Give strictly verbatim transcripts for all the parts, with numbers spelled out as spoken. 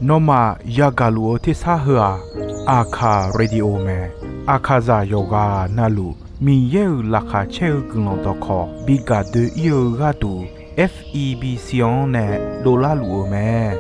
Nawmaf yagaq luf-eu tersar heu-aq, Aqkaq Radio mae. Aqkaqzaq yawqghaq navluf Miqyaer-euq laqkhaq caer-eu guiqlanq dawqkawq bi gaq doe-ir-eu gharduq, F E B C-anr nae dovlar luf-eu mae.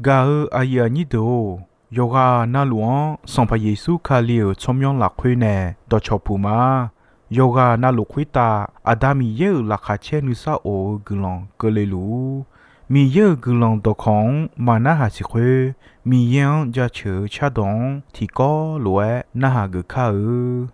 Gaq-eu aqyuif aqnyir deuq-or, yawqghaq navluf-anr Sanqpaq Yeqsur Kali-euq tsawrmyanr lafkhoer nae dawqcawq puq ma. Yawqghaq navluf khoertav Aqda Miqyaer-euq laqkhaq caer nuisar of-eu guiqlanq keuvle luf-ur. Miqyaer-euq guiqlanq dawqkawq-anr maqnarhaq siq khoer, Miqyaer-anr jaceuq-eu cardawq-anr tiqkawv lof-aer narhaq geuf kar-eu.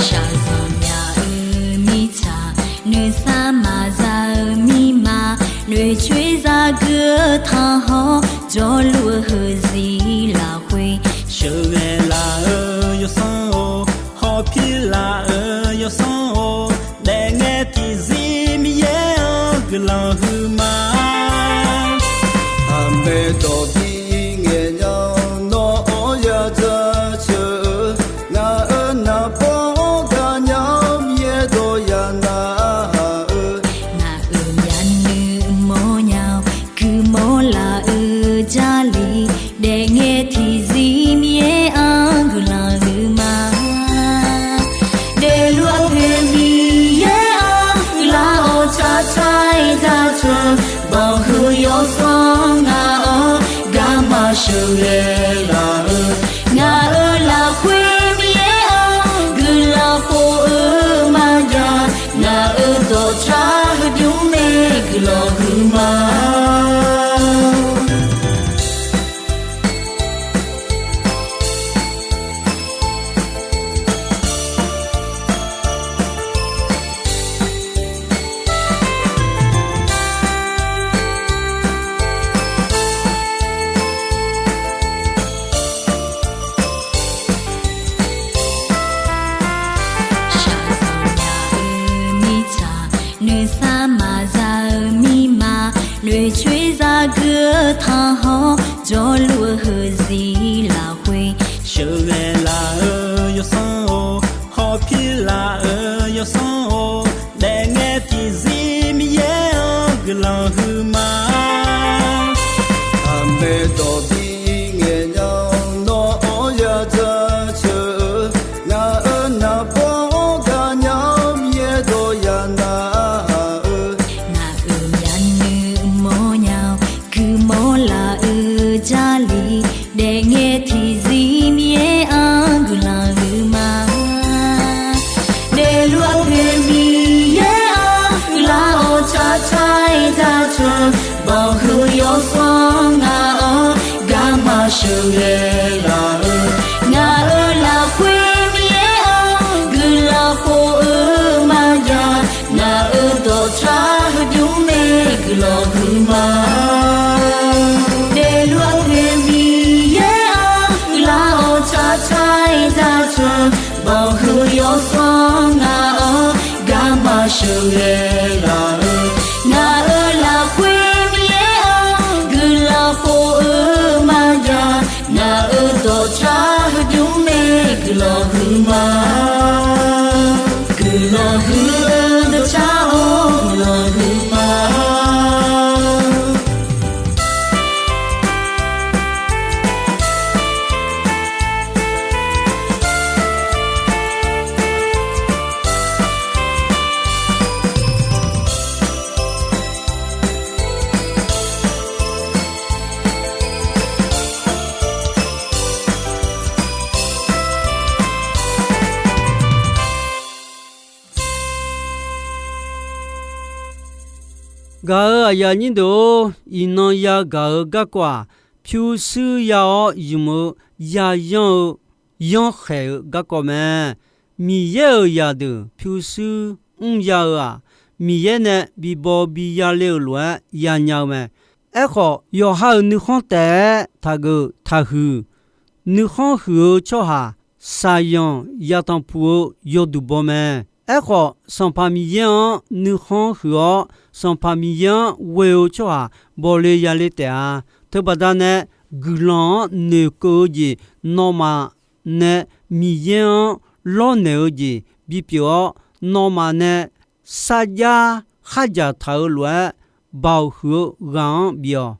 Shaqzanq myaq-euq mirtsaq, nuisar maqza-eu mirma, noeqcoer zagui-eu tanqhawr, jawrluf-eu heuzir lafkhoer, sheuqghae laf-euq yawsanr-or, hawpir laf-euq yawsanr-or, daefngae tiqzir Miqyaer-anr guiqlanq huiqma. Aqmaeq dawq bi ngaeq nya-awr nawr-anr ya jaceuq-eu, ngaq-euq naqbawr-anr gaqnya-awr Miqyaer dawq ya narhaq-eu, ngaq-euq yanuiv mawrnya-awr guiqmawr laf-eu Jarlif, daefngae tiqzir Miqyaer-anr guiqlanq huiqma. Daefluf-eu poeq Miqyaer-anr guiqlanq-awr tsaqtsaq-aer jaceuq, banqhuiq yawsanr ngaq-anr garma sheuqghae laf-eu, ngaq-euq lafkhoer Miqyaer-anr guiqlanq khof-eu maqjav, ngaq-euq dawqtsaq heudymr nae guiqlanq huiqma. Shaqzanq myaq-euq mirtsaq, nuisar maqza-eu mirma, noeqcoer zagui-eu tanqhawr, jawrluf-eu heuzir lafkhoer, sheuqghae laf-euq yawsanr-or, hawpir laf-euq yawsanr-or, daefngae tiqzir Miqyaer-anr guiqlanq huiqma. Aqmaeq dawq bi ngaeq nya-awr nawr-anr ya jaceuq-eu, ngaq-euq naqbawr-anr gaqnya-awr Miqyaer dawq ya narhaq-eu, ngaq-euq yanuiv mawrnya-awr guiqmawr laf-eu Jarlif, daefngae tiqzir Miqyaer-anr guiqlanq huiqma. Daefluf-eu poeq Miqyaer-anr guiqlanq-awr tsaqtsaq-aer jaceuq, banqhuiq yawsanr ngaq-anr garma sheuqghae laf-eu, ngaq-euq lafkhoer Miqyaer-anr guiqlanq khof-eu maqjav, ngaq-euq dawqtsaq heudymr nae guiqlanq huiqma. Daefluf-eu poeq Miqyaer-anr guiqlanq-awr tsaqtsaq-aer jaceuq, banqhuiq yawsanr ngaq-anr garma sheuqghae laf-eu, ngaq-euq lafkhoer Miqyaer-anr guiqlanq khof-eu maqjav, ngaq-euq dawqtsaq heudymr nae guiqlanq huiqma. Guiqlanq huiq-eu dawqtsaq-or, guiqlanq huiqma. Gaq-euq aqyuif aqnyir deuq-or, iqnan yagaq-euq garkawv-aq, pyurshuir ya-awr ymq-eu yayanr-eu yanrkhaeq-eu garkawv mae. Miqyaer-euq zaqdeuq pyurshuir mrya-eu-aq, Miqyaer nae bibaw biya le-euq lof-aer yanya-eu mae. Aerkhawf, yawqha-euq nuikhanr taef-aer taqgeuf taqhuiq, nuikhanr huiq-eu tsawrhaq shaqzanq yatanq puq-eu yawduq baw mae. Aerkhawf, Sanqpaq Miqyaer-anr nuikhanr huiq-awr, Sanqpaq Miqyaer-anr ghoe-eu tsawrhaq bawle yale taef-a. Teubaqda nae guiqlanq-anr noeqkeuv-eu jeq, nawmaf nae Miqyaer-anr lawrnaeq-eu jeq bipyeuf-awr, nawmaf nae sarjax khardzaq taq-eu lof-aer, Baoq huiq-eu ghaq-anr bif-awq.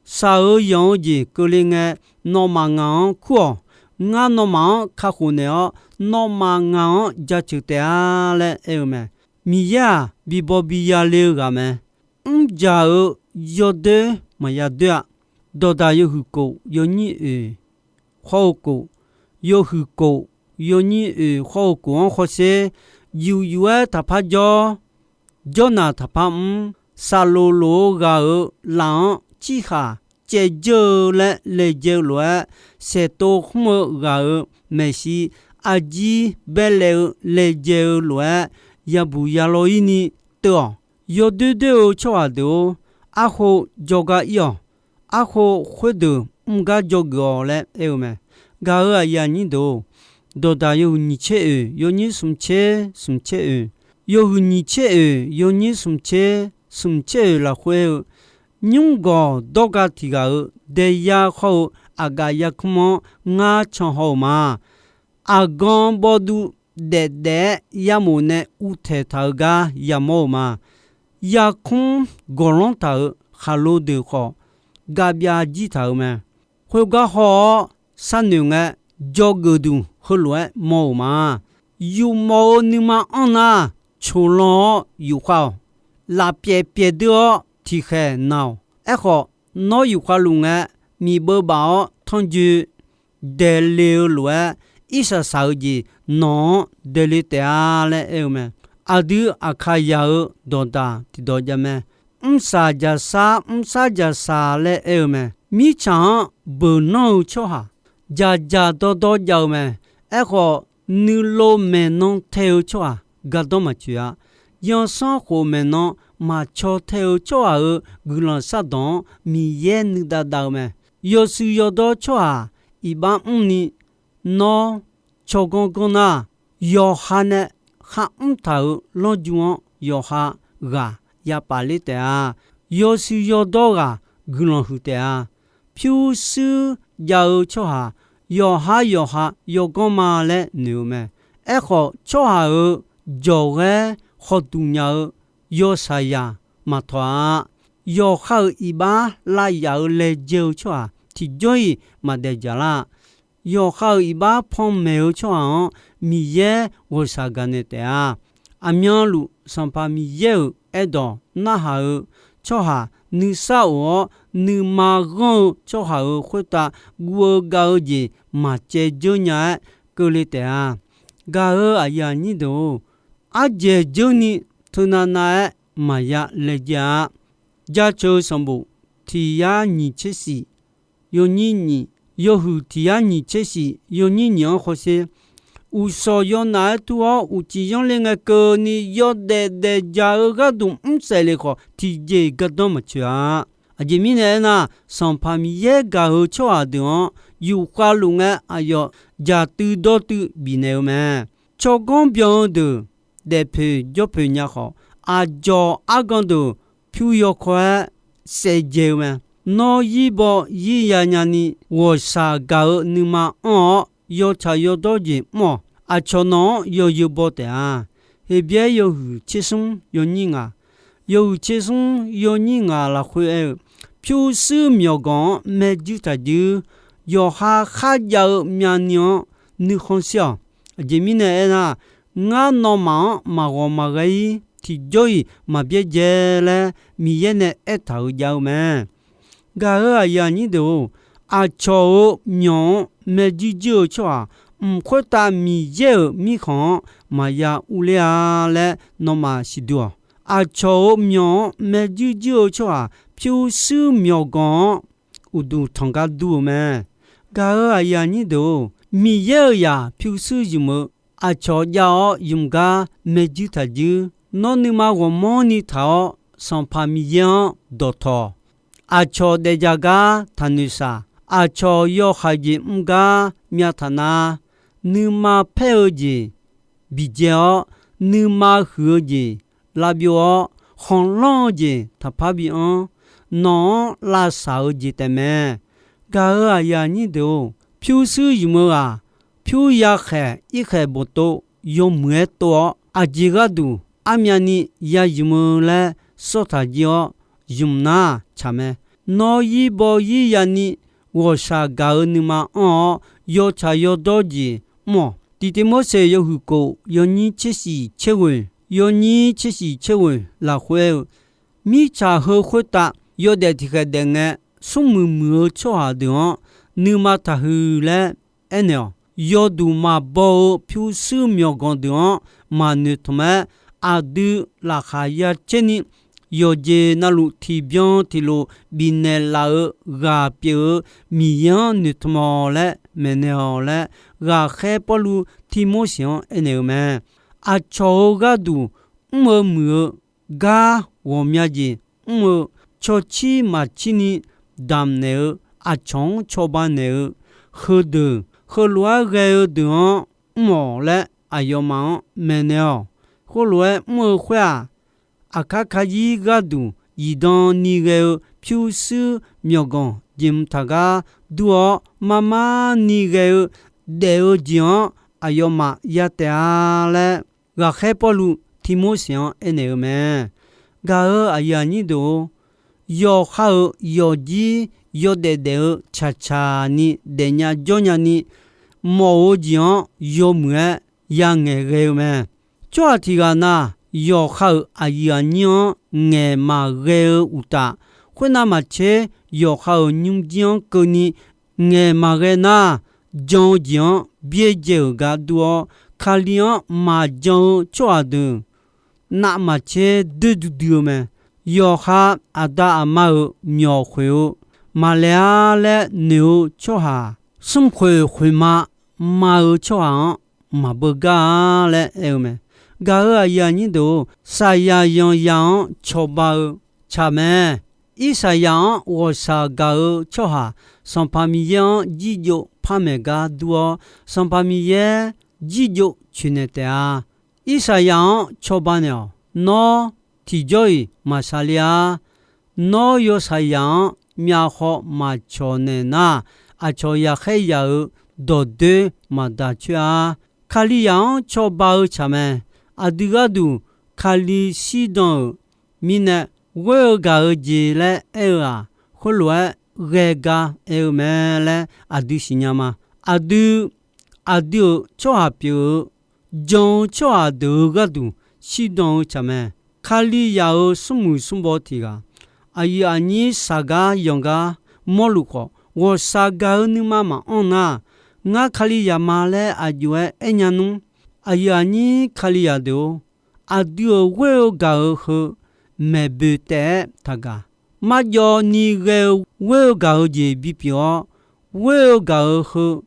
Shaq-eu yanq-eu jeq keuvle ngae, nawmaf ngaq-anr kur-awq. Ngar nawmaf-anr kakhof naeq-awr, nawmaf ngaq-anr jaceuq taef-a laer aer-eu mae. Miqyaer-aq, bibaw biyale-eu ghaq mae. Mrjaq-eu yawdoer maqya doer-a. Dawqdaq yawhuiq kof yawnyir oeq khawr-eu kof, yawhuiq kof yawnyir oeq khawr-eu kof-anr hawsher. Yuf yuf-aer taqpar jawr, jawrnaq taqpar mr. Saqloq lof-eu ghaq-euq laf-anr cirkhaq caevdzeur-eu laer laejae-eu lof-aer, saeqtov khmr-eu ghaq-euq maeqshi arjir baerlaev-eu laejae-eu lof-aer, yabuq yalaw-ir ni teuv-awq. Yawdoer doer-eu tsawrhaq deuq-or, arkhof jawrgar ir-awq. Arkhof khoerdeuq mr gar dzawgeuf-awq laer aer-eu mae. Gaq-euq aqyuif aqnyir deuq-or, Dawqdaq yawhuiq nyiq tser oeq yawnyir smq tser smq tser oeq, yawhuiq nyiq tser oeq yawnyir smq tser smq tser oeq lafkhoer-eu, nymr gawq dawrga tiq ghaq-euq daeyar khawr-eu aqgaf yarkmr-anr ngar can haw-euq ma. Aqgan bawvduv daef daef-aer yamof nae uvtaeq taq-eu gar yamawr-euq ma. Yarkmr gawqlanr taq-euq khaqlo deuq khawf, gavbyav jir taq-euq mae. Khoergar haw-awr sharnoeq ngae, dzawgeuf duq heulof-aer mawr-euq ma. Yufmawf-eu nuima anr nar, coqlan-awr yufkhav-awq. Lafpyaeq pyaeqdeur-awr tiqkhaeq na-awq. Aerkhawf, nawr yufkhav luf ngae, miqbeuv baf-awr tanrjoe daeqle-eu lof-aer, irsaq saq-eu jeq nawq-anr daeqle taef-a laer aer-eu mae. Aqdui Aqkaqyaq-euq dawqdaq tiqdawq jav mae. Mrsaq jaqsar mrsar jaqsaq laer aer-eu mae. Mirtsaq-anr beuq nanr-eu tsawrhaq, dzaqdzaq dawrdawr jav-eu mae. Aerkhawf, nuilov maeqnan tae-eu tsawrhaq gardanr maqtsoeq-a. Yansanr khof maeqnan maqcaw tae-eu tsawrhaq-euq guiqlanq shardanq-anr Miqyaer nuidav dav-eu mae. Yawshuif yawdawr tsawrhaq iqbax mrni, nawr tsawrganr ganr nar, yawqha nae kharmr taq-euq lanrju-anr yawqha ghaq yapaf ler taef-a. Yawshuif yawdawr ghaq guiqlanq huiq taef-a. Pyurshuir jav-eu tsawrhaq yawqhar yawqha yawganr ma laer noeq-eu mae. Aerkhawf, tsawrhaq-euq jawqghaer khawqduq nya-eu yawshaqzaq maqtawq-a. Yawqha-euq iqbax lavyaf-eu laejae-eu tsawrhaq tiqjawr-iq maqdaef jaq lar-a. Yawqha-euq iqbax panmaeq-eu tsawrhaq-anr Miqyaer ghawqshaq gaqnaeq taef-a. Aqmyanluf Sanqpaq Miqyaer-euq aerdawq narhaq-eu tsawrhaq nuisar of-awr nuima ghanr-eu tsawrhaq-euq khoertav guv-eu gav-eu jeq maqcaev dzeur nya-aer keuvle taef-a. Gaq-euq aqyuif aqnyir deuq-or, ardzaeq dzeur ni teunav nav-aer maqya laejae-a. Jaceuq-eu sanqbof tiq yar nyiq tser shif yawnyir nyiq, yawhuiq tiq yar nyiq tser shif yawnyir nyiq-anr hawsher. Uqshawq yawnaf-aer tur-awr uqcif yanr le ngae keuvni yawdaef daef jaq-eu gharduq mrsaef le khawf, tiqjeq-iq gardanr maqtsoeq-a. Aqjeq mirnae aernar, Sanqpaq Miqyaer gaq-euq tsawrhaq deuq-anr yufkhav luf ngae, aqyawf jaqtuiv dawrtuiv bifnaeq-eu mae. Tsawrganr byan-eu deuq daefpoeq jawrpoeq nya khawf, aqdzawq argan deuq pyur yawkawr-aer saevdzae-eu mae. Nawr yirbaw yirya nyani ghawqshaq gaq-eu nuima anr-awr, yawtsaq yawdawr jeq mr-awq. Aqcawq nawq-anr yawzeu baw taef-a. Heqbyaer yawhuiq tser smr yawnyir ngaq, yawhuiq tser smr yawnyir ngaq lafkhoer aer-eu, pyurshuir myawqganq-anr maerjuir taqjuir, yawqha kharjav-eu myavni-anr nuikhanr shir-awq. Aqjeq mirnae aernar, ngar nawmaf-anr maqghawq maqghae-ir tiqjawr-iq maqbyaerdzae laer Miqyaer nae aertaq-euq jav-eu mae. Gaq-euq aqyuif aqnyir deuq-or, aqcawq-euq myawq-anr maerjuir juir-eu tsawrhaq mq khoertav Miqyaer-euq mirkhanq-anr maqya urler-a laer nawmaf siqduq-awq. Aqcawq-euq myawq-anr maerjuir juir-eu tsawrhaq pyurshuir myawqganq-anr uqduq tanq gar dur-eu mae. Gaq-euq aqyuif aqnyir deuq-or, Miqyaer-euq zaq pyurshuir ymq-eu aqcawq jav-awr ymq gar maerjuir taqjuir. Nawr nuima ghawqmanrni taq-awr Sanqpaq Miqyaer-anr dawqtawq. Aqcawq daefdzaq gar taqnoeq shaq. Aqcawq yawhaiq jeq mr gar myav taq nar, nuima paer-eu jeq bidzae-awr, nuima huiq-eu jeq lavbyov-awr, khanqlanr-eu jeq taqpar bianr, nawq-anr lavsaq-eu jeq taefmae. Gaq-euq aqyuif aqnyir deuq-or, pyurshuir ymq-eu ghaq, pyur ya khaeq irkhaeq boftof yawmuiq-aer tov-awr, aqjeq gharduq armyavni ya ymq-eu laer sawrtaq jir-awr, ymq nar tsaq mae. Nawr yir baw yir yani ghawqshaq gaq-eu nuima anr-awr, yawtsaq yawdawr jeq mr-awq. Tiqteq Morseq yawhuiq kof yawnyir tser shiq tser ghoeq, yawnyir tser shiq tser ghoeq lafkhoer-eu, mirtsaq heu khoertav yawdaef tiqkhaeq daef ngae, smrmuiq muiq-eu tsawrhaq deuq-anr nuima taqhuiq laer aernaeq-awq. Yawduq maqbaw-eu pyurshuir myawqganq deuq-anr maqnoeqtmq-aer, aqdui laqkhaq ya caerni yawqjeq navluf tiqbyan tiqlof bifnaeq laf-eu ghaq pyeuf-eu Miqyaer-anr noeqtmq-awq laer maeqnaeq-awq laer, ghaqkhaer Pawrluv Tivmorseq-anr aernaeq-eu mae. Aqcawq-euq gharduq mr-eu muiq-eu gar ghawqmya jeq mr-eu, cawcir maqcirni damqnaeq-eu, aqcawq-anr cawba naeq-eu, heudeuq heulof-aer ghae-eu deuq-anr mr-awq laer aqyawfmaf-anr maeqnaeq-awq. Khoerlof-aer mr-eu khoer-aq, aqkar kazir gharduq zifdan ni ghae-eu pyurshuir myawqganq jeq mq taq gar dur-awr, marmar ni ghae-eu daef-eu jeq-anr aqyawfmaf ya taef-a laer, ghaqkhaer Pawrluv Tivmorseq-anr aernaeq-eu mae. Gaq-euq aqyuif aqnyir deuq-or, yawqha-euq yawqjir yawdaef daef-eu tsaqtsaq ni daefnya jawrnya ni mawf-eu jeq-anr yawmuiq-aer yangaeq ghae-eu mae. Tsawrhaq tiq ghaq na, yawqha-euq aqyuif aqnyir-anr ngaeq maqghae-eu uqtaf, khoernav maqtser yawqha-euq nymrjir-anr keuvni ngaeq maqghae nar, jan-eu jeq-anr byaerdzae-euq gar dur-awr, Kali-anr maqjan-eu tsawrhaq deuq navmaqtser doer duidui-eu mae. Yawqha aqda aqma-euq myawq khoeq-eu, maqlaeq-ar laer noeq-eu tsawrhaq, smrkhoeq khoeqma ma-eu tsawrhaq-anr maqbeugar-a laer aer-eu mae. Gaq-euq aqyuif aqnyir deuq-or, saqyaq yanqzaq-anr cawba-eu tsaq mae. Irsaqyaq-anr ghawqshaq gaq-eu tsawrhaq, Sanqpaq Miqyaer-anr jirjov par maeq gar dur-awr, Sanqpaq Miqyaer jirjov coeqnaeq taef-a. Irsaqyaq-anr cawba naeq-awq. Nawr tiqjawr-iq maqshaq le-ar. Nawr yawshaqzaq-anr myavkhaw maqcawq naeq nar, aqcawq yaqkhaer yaq-euq dawqdoer maqdaq coer-ar. Kalizaq-anr cawba-eu tsaq mae. Aqdui gharduq Kali shirdan-euq mirnae, ghoer-eu gaq-eu jeq laer aer-eu-aq, khoerlof-aer ghae gar aer-eu mae laer aqdui siqnya ma. Aqdui, aqdui-euq tsawrhaq pyeuf-eu jan-eu tsawrhaq deuq-eu gharduq shirdan-eu tsaq mae. Kalizaq-euq smrmuiq smrbaw tiq ghaq, aqyuif aqnyir shaq gar yanq gar mawrluf khawf, ghawqshaq gaq-eu nuima maqanr nar, ngar Kalizaq ma laer aqjox-aer aernya nmr. Aqyuif aqnyir Kalizaq deuq-or, aqdui-euq ghoer-eu gaq-eu heu maeqboeq taef-aer taqgaq. Marjawv ni ghae-eu ghoer-eu gaq-eu jeq bipyeuf-awr, ghoer-eu gaq-eu heu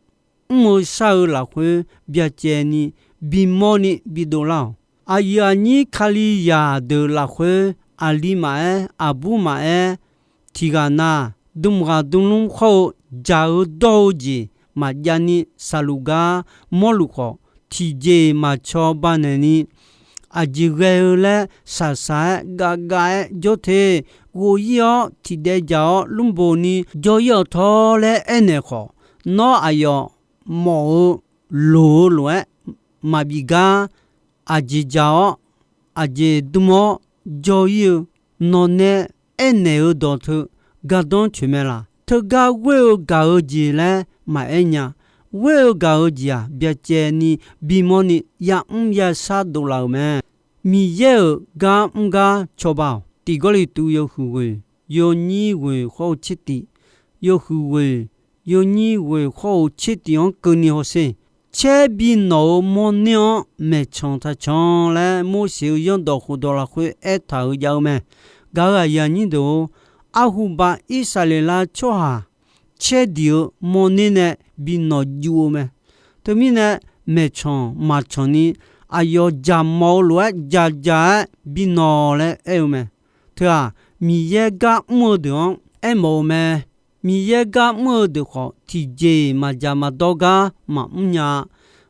mr-eu shar-eu lafkhoer byacaevni bimawrni bidov lar-awq. Aqyuif aqnyir Kalizaq deuq lafkhoer aqli maqaer, aqbur maqaer, tiq ghaq na, dm ghaq dm lmr khawr-eu jaq-eu dawr-eu jeq maqjav ni shaqluf gar mawrluf khawf, tiqjeq-iq maqcaw banaeq ni, aqjeq ghae-eu laer shaqshaq-aer gavgav-aer jawr te. Ghof ir-awr tiqdaev jaq-awr lmrboq ni jawr ir-awq tawr laer aernaeq khawf, nawr aqyawf mawf-eu loq-eu lof-aer maqbif gar, aqjeq jaq-awr aqjeq dm-awr jawr ir-eu nawq nae aernaeq-eu dawq teu gardanr coeq mae laq? Teugar ghoer-eu gaq-eu jeq laer maqaer nya. Ghoer-eu gaq-eu jeq-aq, byacaevni bimawrni yamr yashar dovlaf-euq mae. Miqyaer-euq gar mr gar cawba-awq. Tiq Gawrliqtu yawhuiq ghoeq yawnyir ghoeq khawr-eu tser tiq, yawhuiq ghoeq yawnyir ghoeq khawr-eu tser tiq-anr keuvni hawsher. Caer bi nawq-eu mawrner-anr maeqcanq taqcan laer Morseq-euq zanrdawq khofdawq lafkhoer aertaq-euq jav-eu mae. Gaq-euq aqyuif aqnyir deuq-or, arhuba Irsaqleqlav tsawrhaq caer diq-eu mawrner nae bi nawq juv-eu mae. Teumirnae, maeqcanq maqcanq ni, aqyawf jaqmawf-eu lof-aer jaqjaq-aer bi nawq laer aer-eu mae. Teu-aq, Miqyaer gar mr-eu deuq-anr aermawf-eu mae. Miqyaer gar mr-eu deuq khawf, tiqjeq-iq maqjaq maqdawr gar maqmr nya-a.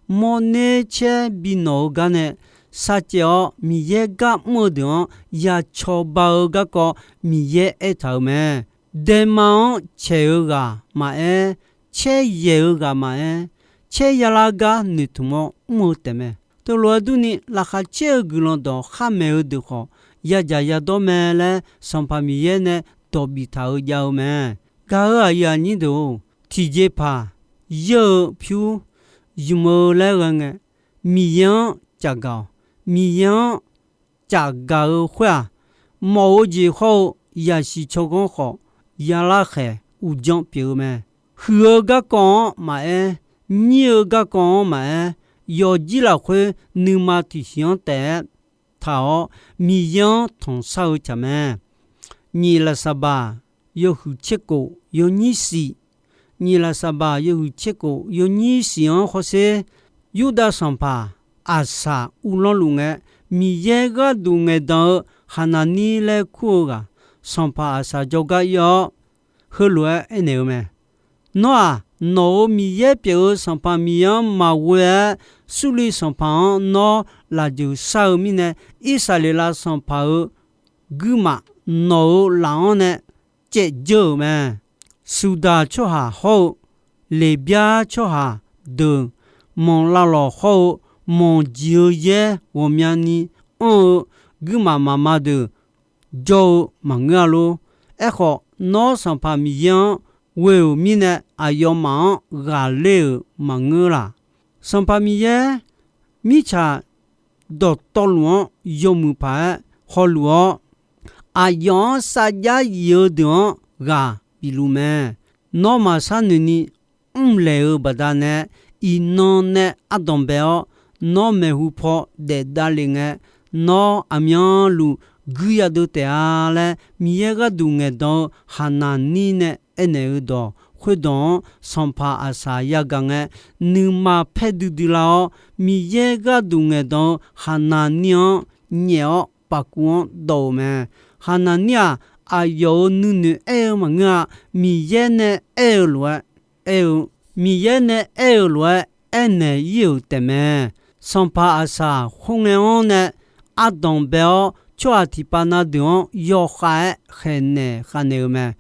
mawrner caer binawq-eu gar nae sharcaev-awr, Miqyaer gar mr-eu deuq-anr ya cawba-eu garkawv Miqyaer aertaq-euq mae. Daema-anr caeq-eu ghaq maqaer, caer yaeq-eu ghaq maqaer, caer yalar gar noeqtmq-awr mr-eu taefmae. Teulof-aer durni, laqkhaq caer-eu guiqlanq dawq khar maeq-eu deuq khawf, yadzaq yadawr mae laer Sanqpaq Miqyaer nae dawq biftaq-eu jav-eu mae. Gaq-euq aqyuif aqnyir deuq-or, tiqjeqpaq yeur-eu pyur ymq-eu laer ghae ngae, Miqyaer-anr caf gaq-awq. Miqyaer-anr caf gaq-eu khoer-aq, mawf-eu jeq hawr-eu yasiq tsawrganr khawf, yalar khaeq uqdzan pyeuf-eu mae. Huiq-eu garkawv-anr maqaer, nyir-eu garkawv-anr maqaer, yawqjir lafkhoer nuima tiqsiq-anr taef-aer taq-awr, Miqyaer-anr tanqshar-eu tsaq mae. Nyiq lafsaqbaq yawhuiq tserkof yawnyir siq, nyiq lafsaqbaq yawhuiq tserkof yawnyir siq-anr hawsher, Yurdav sanqpaq Aqsaq uvlanr luf ngae, Miqyaer gharduq ngaeqdan-eu Haqnaqnir laer kur-eu ghaq, sanqpaq Aqsaq jawrgar ir-awr, heulof-aer aernaeq-eu mae. Nawr-aq, nawq-euq Miqyaer pyeuf-eu Sanqpaq Miqyaer-anr maqghoe-aer, Surliv sanqpaq-anr nawr lafjeuq shar-eu mirnae, Irsaqleqlav sanqpaq-euq guirmaf nawq-euq laf-anr nae caevdzeur-euq mae. Suqdaq tsawrhaq hawr-eu Leqbyar tsawrhaq deuq, manq lavlawq hawr-eu manq jiq-eu yaer ghawqmyani anr-eu guirmaf mafma deuq jawr-eu maqngeur-a lor. Aerkhawf, nawr Sanqpaq Miqyaer-anr ghoe-euq mirnae, aqyawfmaf-anr ghaqler-euq maqngeur laq. Sanqpaq Miqyaer mirtsaq dawqtawvluf-anr yawmuiq paq-aer hawluf-awr, aqyawf-anr sarjax yif-eu deuq-anr ghaq bif luf mae. Nawr maqshar noeqni mrlaeq-eu baqdanae, iqnan nae ardanq bae-awr, nawr maeqhu paw daef davlef ngae, nawr aqmyanluf guir yadeuv taef-a laer, Miqyaer gharduq ngaeqdan-eu Haqnaqnir nae aernaeq-eu dawq khoerdawq-anr, sanqpaq Aqsaq yagaq ngae, nuima paer duidui lar-awr, Miqyaer gharduq ngaeqdan-eu Haqnaqnir-anr nyaef-awr pafkuv-anr dawv-euq mae. Haqnaqnir-aq, aqyawf-euq nuinoeq aer-eu maqngeur-a. Miqyaer nae aer-eu lof-aer aer-eu, Miqyaer nae aer-eu lof-aer aernaeq ir-euq taefmae. Sanqpaq Aqsaq khoerngae-anr nae ardanq bae-awr, tsawrhaq tiqpav na deuq-anr yawkhav-aer khaeqnaeq khavnaeq-eu mae.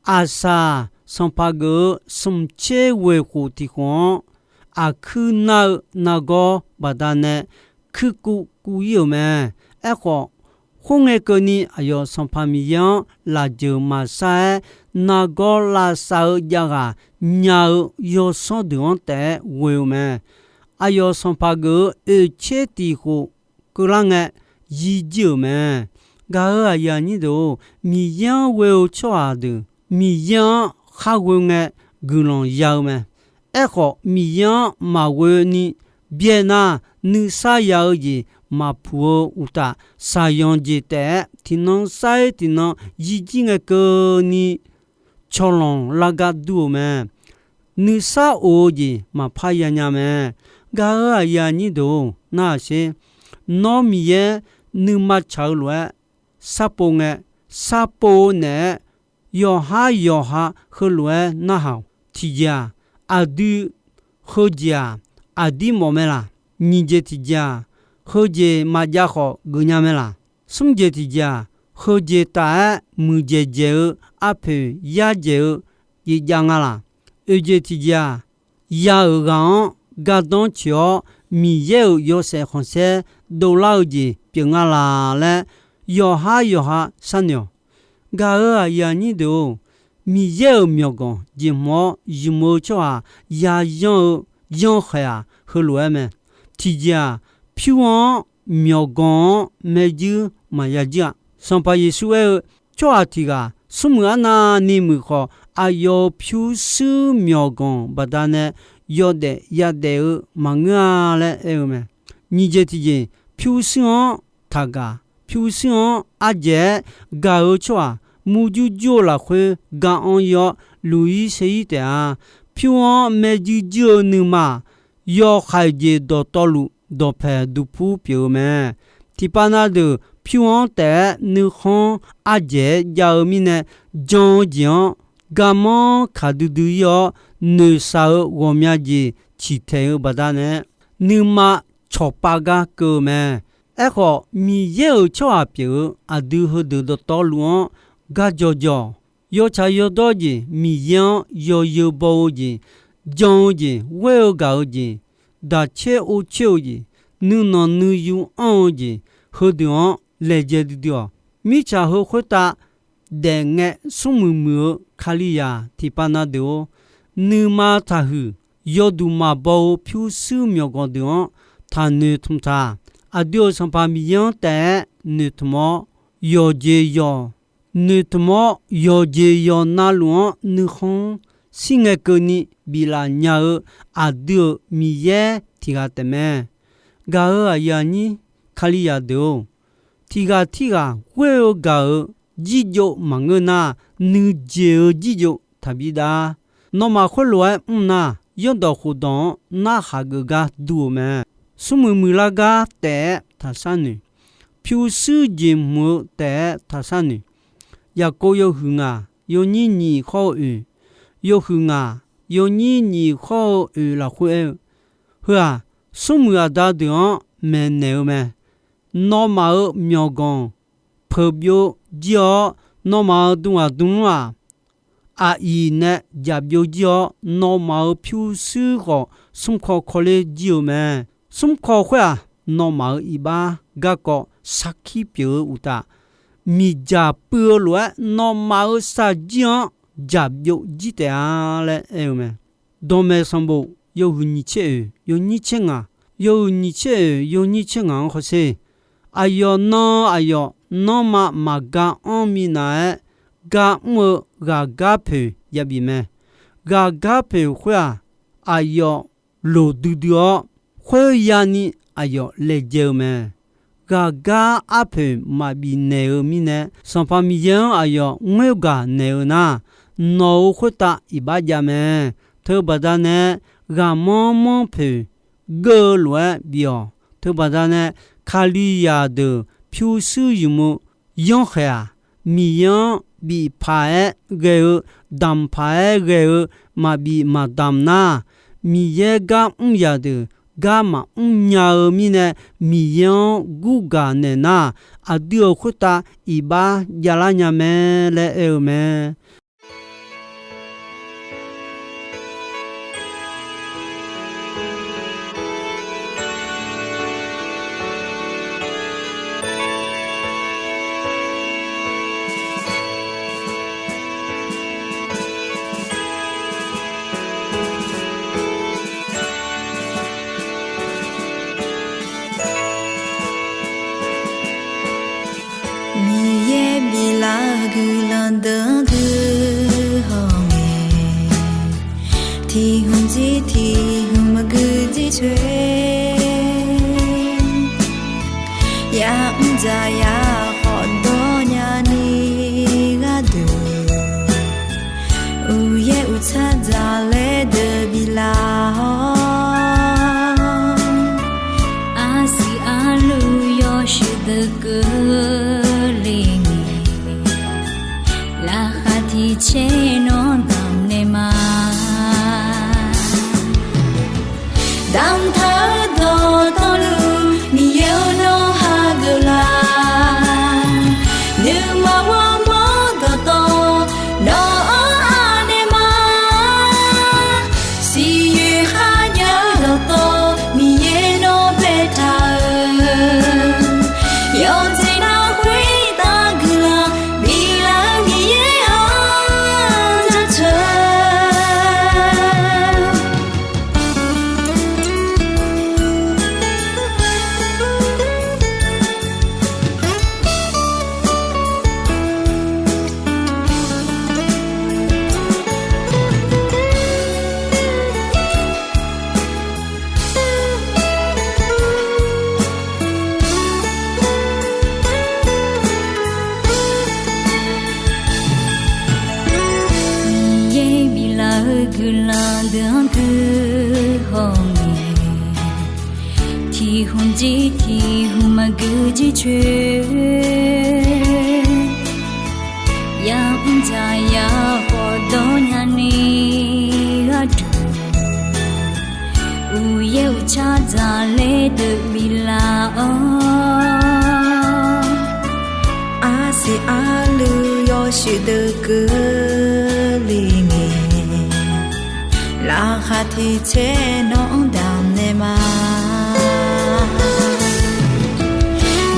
Aqsaq sanqpaq geuf-eu smq tser ghoeq khof tiq khof-anr, aqkuir nar-eu nargawr baqdanae kuirkuv kuv ir-euq mae. Aerkhawf, khoerngae keuvni aqyawf Sanqpaq Miqyaer-anr lafjeuq maqsar-aer, nargawr lavsav-eu javghaq nya-eu yawsanr deuq-anr taef-aer ghoe-eu mae. Aqyawf sanqpaq geuf-eu oeq tser tiq khof keuvlar ngae, yir jir-euq mae. Gaq-euq aqyuif aqnyir deuq-or, Miqyaer-anr ghoe-eu tsawrhaq deuq, Miqyaer-anr khar ghoe ngae, guiqlanq ya-eu mae. Aerkhawf, Miqyaer-anr maqghoeni byaer nar, nuisar ya-eu jeq maqpuq-eu uqtaf, shaqyanq jeq taef-aer tiqnan sar-ir tiqnan yir jir ngae keuvni cawqlanq lar gar dur-eu mae. Nuisar of-eu jeq maqpar ya nya mae. Gaq-euq aqyuif aqnyir deuq-or, narhaq sher. Nawr Miqyaer nuima tsaq-eu lof-aer sharpov ngae, sharpov-eu naeq-aer yawqhar yawqha heulof-aer narhaq-awq. Tiqjeq-aq, aqdui heujeq-aq, aqdir mawf mae laq? Nyiq jeq tiqjeq-aq, heujeq maqjav khawf geufnya mae laq? Smr jeq tiqjeq-aq, heujeq taf-aer muiqdzaeq dzaeq-eu arpoeq yar dzaeq-eu jeq jav nga laq? Oeq jeq tiqjeq-aq, ya-euq ghaq-anr gardanr tsoeq-awr, Miqyaer-euq yawshaef khanqsaer dovlar-eu jeq pyeuf nga laq laer, yawqhar yawqha sharnoeq-awq. Gaq-euq aqyuif aqnyir deuq-or, Miqyaer-euq myawqganq jeq hmq-awr ymq-eu tsawrhaq yayanr-eu yanrkhaeq-aq, heulof-aer mae. Tiqjeq-aq, pyur-anr myawqganq-anr maerjuir maqya juir-a. Sanqpaq Yeqsur aer-eu, tsawrhaq tiq ghaq smrmuiq arnavni muiq khawf, aqyawf-euq pyurshuir myawqganq baqdanae yawdaef yadaef-eu maqngeur-a laer aer-eu mae. Nyiq jeq tiqjeq, pyurshuir-anr taqgaq, pyurshuir-anr ardzaeq-aer gaq-eu tsawrhaq murjur jur-eu lafkhoer ga-anr ir-awr, luq-ir ser-ir taef-a. Pyur-anr maerjuir juir-eu nuima-aq, yawkhaeq jeq dawqtawvluf dawqpaeq duqpur pyeuf-eu mae. Tiqpav na deuq pyur-anr taef-aer nuikhanr ardzaeq-aer jav-eu mirnae, jan-eu jeq-anr garmanr kaq duidui ir-awr, noeqshaq-eu ghawqmya jeq ciqtaeq-eu baqdanae, nuima cawqpav gar keuv-eu mae. Aerkhawf, Miqyaer-euq tsawrhaq pyeuf-eu aqdui heudeuq dawqtawvluf-anr gar jawjawq, yawtsaq yawdawr jeq Miqyaer-anr yawzeu baw-eu jeq, jan-eu jeq, ghoer-eu gaq-eu jeq, daqcoer ovcoer-eu jeq, nuinanq nuiyu anr-eu jeq, heudeuq-anr laejae duidui-awq. Mirtsaq heu khoertav daefngae smrmuiq muiq-eu Kalizaq tiqpav na deuq-or, nuima taqhuiq yawduq maqbaw-eu pyurshuir myawqganq deuq-anr taqnoeq tmq taq. Aqdui-euq Sanqpaq Miqyaer-anr taef-aer noeqtmq-awr, yawqjeq yawq noeqtmq-awr, yawqjeq yawq navluf-anr nuikhanr-anr shirngae keuvni biflaf nya-eu aqdui-euq Miqyaer tiq ghaq taefmae. Gaq-euq aqyuif aqnyir Kalizaq deuq-or, tiq ghaq tirghaq ghoer-eu gaq-euq jirjov maqngeur nar, nuijeq-eu jirjov taqbi dav. Nawmaf khoerlof-aer mr nar, zanrdawq khofdawq-anr narhaq geuf gar dur-euq mae. Smrmuiq muiqlar gar taef-aer taqshar noeq. Pyurshuir jeq hmq-eu taef-aer taqshar noeq. Yaqkov yawhuiq ngaq yawnyir nyiq khawr-eu oeq, yawhuiq ngaq yawnyir nyiq khawr-eu oeq lafkhoer aer-eu, Heu-aq, smrmuiq aqda deuq-anr maeqnaeq-eu mae. Nawmaf-euq myawqganq peuq byov jir-awr, nawmaf-euq dmghaq dmlmr-aq, aqyuif nae jaq byov jir-awr, nawmaf-euq pyurshuir khawf smrkaw kawler jir-eu mae. Smrkaw khoer-aq, nawmaf-euq iqbax garkawv sarkir pyeuf-eu uqtaf, miqdzaq puiv-eu lof-aer nawmaf-euq shaqjir-anr jaq byov jir taef-a laer aer-eu mae. Dawqmaeq sanqbof yawhuiq nyiq tser oeq yawnyir tser ngaq, yawhuiq nyiq tser oeq yawnyir tser ngaq-anr hawsher. Aqyawf nan-eu aqyawf nanrma maqga anr minav-aer, gar mr-eu ghaqgar poeq yabif mae. Ghaqgar poeq khoer-aq, aqyawf loq duidui-awr, khoerya ni aqyawf laejae-eu mae. Ghaqgar arpoeq maqbif naeq-eu mirnae, Sanqpaq Miqyaer-anr aqyawf ngoergaq naeq-eu nar, nawq-euq khoertav iqbax jav mae. Teubaqda nae ghaqmanr manr poeq geur-eu lof-aer bif-awq. Teubaqda nae Kalizaq deuq pyurshuir ymq-eu yanrkhaeq-aq, Miqyaer-anr bif paq-aer ghae-eu, damq paq-aer ghae-eu maqbif maqdamq nar, Miqyaer gar mr zaqdeuq gar maqmr nya-eu mirnae, Miqyaer-anr gurgaq naeq nar, aqdui-euq khoertav iqbax javlar nya mae laer aer-eu mae. Miqyaer biflaf-eu guiqlanq deuq-anr guihaw ngae, tiq hmq jir tiq hmq maqgui jir coer, ya'mr dzaq ya khawf dawr nyani gharduq, uqyaer uqtsar dzaq laer deuq biflaf-awr, arsiq arluv yawshuif deuq keuvle ngae, laqkhaq tiq caer nawr damq naeq ma. Damqtaq-eu dawqtawvluf Miqyaer-or nawr hageuf la. Nuima ghawrmawr dawqtawv nawq-anr anaeq ma. Siqyoeq kharjav-eu dawqtawv Miqyaer nawr baetaq-euq, yawqjeq nar khoertav guiqlanq biflaf-eu Miqyaer-anr jaceuq. Miqyaer biflaf-eu guiqlanq deuq-anr guihaw ngae, tiq hmq jir tiq hmq maqgui jir coer, ya'mr dzaq ya khawf dawr nyani gharduq, uqyaer Cadzaq ler deuq biflaf-awr, arsiq arluiv yawshuif deuq keuvle ngae, laqkhaq tiq tser nawq-anr damq naeq ma.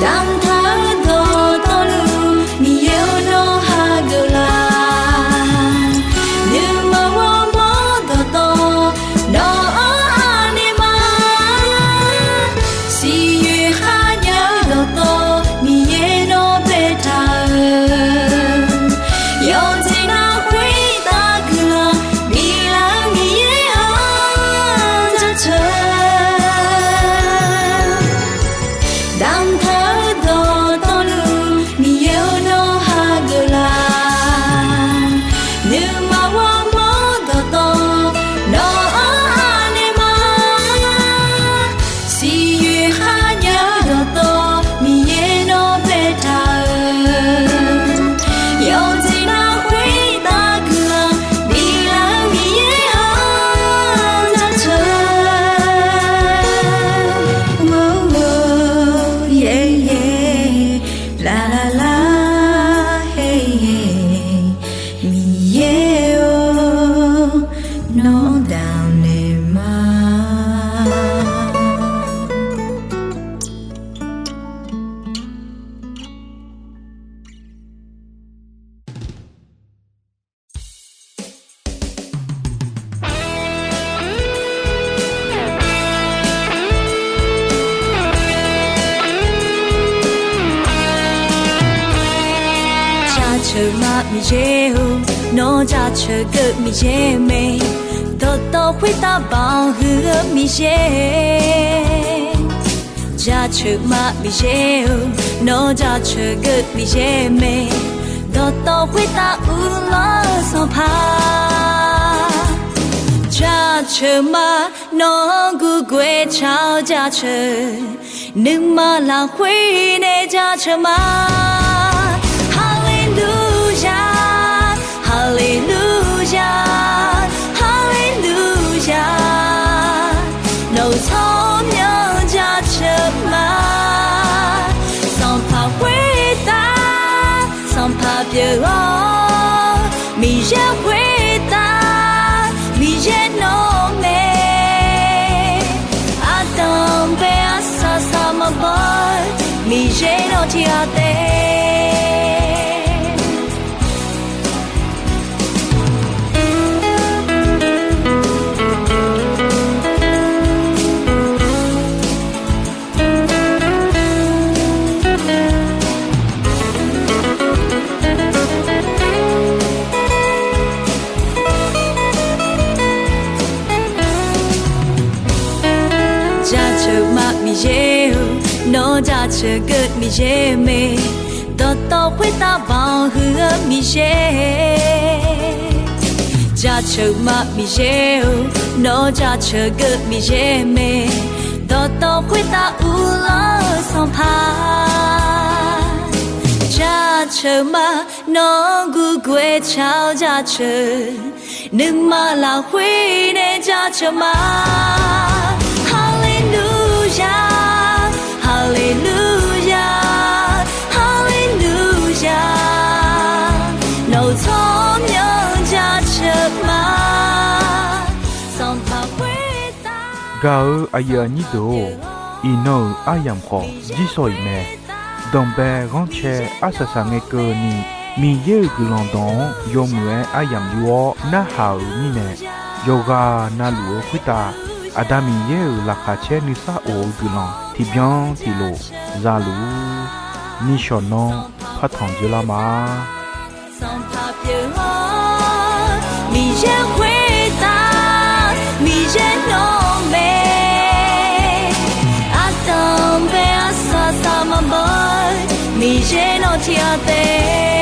Damqtaq-eu dawqtawvluf Miqyaer-or, nawr hageuf laf. Nuima ghawrmawr dawqtawv nawq-anr anaeq ma. Siqyoeq kharjav-eu dawqtawv Miqyaer nawr baetaq-euq, yawqjeq nar khoertav guiqlanq biflaf-eu Miqyaer-anr jaceuq. Damqtaq-eu dawqtawvluf Miqyaer-or, nawr hageuf laf. Nuima ghawrmawr dawqtawv nawq-anr anaeq ma. Siqyoeq kharjav-eu dawqtawv Miqyaer nawr baetaq-euq, yawqjeq nar khoertav guiqlanq biflaf-eu Miqyaer-anr jaceuq. Laqlaqlar, Miqyaer-or, nawr damq naeq ma. Jaceuq ma Miqyaer-or, nawr jaceuq geuv Miqyaer mae. Dawqtawv khoertav banq huiq-eu Miqyaer. Jaceuq ma Miqyaer-or, nawr jaceuq geuv Miqyaer mae. Dawqtawv khoertav uvlanr-eu Sanqpaq. Jaceuq ma, nawq-anr gurghoe tsaq-awr jaceuq, nuima lafkhoer nae jaceuq ma. Haleluya, haleluya, haleluya. Nawq-euq tsawrmyanr jaceuq ma. Sanqpaq khoertav, Sanqpaq pyeuf-awr, Miqyaer khoertav, Miqyaer nawr mae. Ardanq bae arsaq saq maqbaw-eu, Miqyaer nawr tiqghaq taef. Jaceuq ma Miqyaer-or, nawr jaceuq geuv Miqyaer mae. Dawqtawv khoertav banq huiq-eu Miqyaer. Jaceuq ma Miqyaer-or, nawr jaceuq geuv Miqyaer mae. Dawqtawv khoertav uvlanr-eu Sanqpaq. Jaceuq ma, nawq-anr gurghoe tsaq-awr jaceuq, nuima lafkhoer nae jaceuq ma. Haleluya, haleluya, haleluya. Nawq-euq tsawrmyanr jaceuq ma. Sanqpaq khoertav gaq-eu aqyuif aqnyir deuq-or, iqnan-euq aryamq khawf jirsawq iq mae. Danqbae ghanrcae arsaq saq ngae keuvni, Miqyaer-euq guiqlanq dawq-anr yawmuiq-aer aryamq yur-awr narhaq-euq mirnae, yawqghaq navluf-eu khoertav Aqda Miqyaer-euq laqkhaq caer nuisar of-eu guiqlanq tiqbyan tiqlof zaluf-ur. Nishawq nanr partanq dzeurlar ma. Sanqpaq pyeuf-awr, Miqyaer khoertav, Miqyaer nawr mae. Ardanq bae arsaq saq maqbaw-eu, Miqyaer nawr tiqghaq taef.